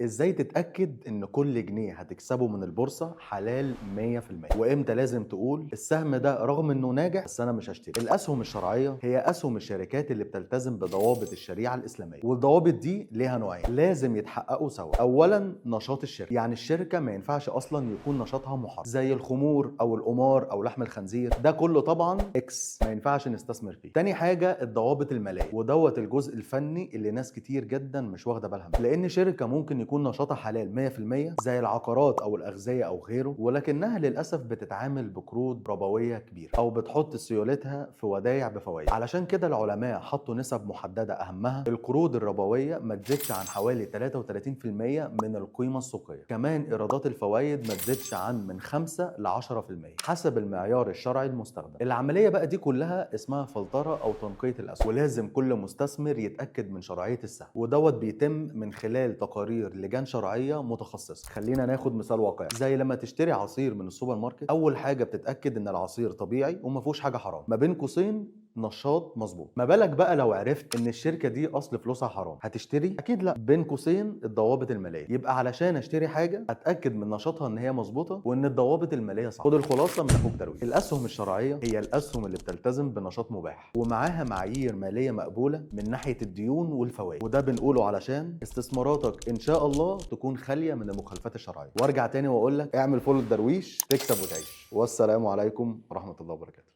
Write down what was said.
ازاي تتأكد ان كل جنيه هتكسبه من البورصة حلال 100%؟ وامتى لازم تقول السهم ده رغم انه ناجح بس انا مش هشتري؟ الاسهم الشرعية هي اسهم الشركات اللي بتلتزم بضوابط الشريعة الاسلامية، والضوابط دي ليها نوعين لازم يتحققوا سوا. اولا نشاط الشركة، يعني الشركة ما ينفعش اصلا يكون نشاطها محرم زي الخمور او القمار او لحم الخنزير، ده كله طبعا X ما ينفعش نستثمر فيه. تاني حاجة الضوابط المالية، ودوت الجزء الفني اللي ناس كتير جدا مش واخدة بالها منه، لان شركة ممكن يكون نشاطها حلال 100% زي العقارات او الاغذية او غيره، ولكنها للاسف بتتعامل بقروض ربوية كبيرة او بتحط سيولتها في ودايع بفوائد. علشان كده العلماء حطوا نسب محددة، اهمها القروض الربوية ما تزيدش عن حوالي 33% من القيمة السوقية، كمان ايرادات الفوائد ما تزيدش عن من 5 ل 10% حسب المعيار الشرعي المستخدم. العملية بقى دي كلها اسمها فلترة او تنقية الاسهم، ولازم كل مستثمر يتاكد من شرعية السهم، ودوت بيتم من خلال تقارير لجان شرعية متخصصة. خلينا ناخد مثال واقعي، زي لما تشتري عصير من السوبر ماركت، اول حاجة بتتاكد ان العصير طبيعي وما فيهوش حاجة حرام، ما بين قوسين نشاط مظبوط. ما بالك بقى لو عرفت ان الشركة دي اصل فلوسها حرام، هتشتري؟ اكيد لا. بين قوسين الضوابط المالية، يبقى علشان اشتري حاجة اتاكد من نشاطها ان هي مظبوطة وان الضوابط المالية صح. خد الخلاصة من اخوك درويش، الاسهم الشرعية هي الاسهم اللي بتلتزم بنشاط مباح ومعاها معايير ماليه مقبولة من ناحية الديون والفوائد، وده بنقوله علشان استثماراتك ان شاء الله تكون خالية من المخالفات الشرعية. وارجع تاني واقول لك اعمل follow الدرويش تكسب وتعيش. والسلام عليكم ورحمة الله وبركاته.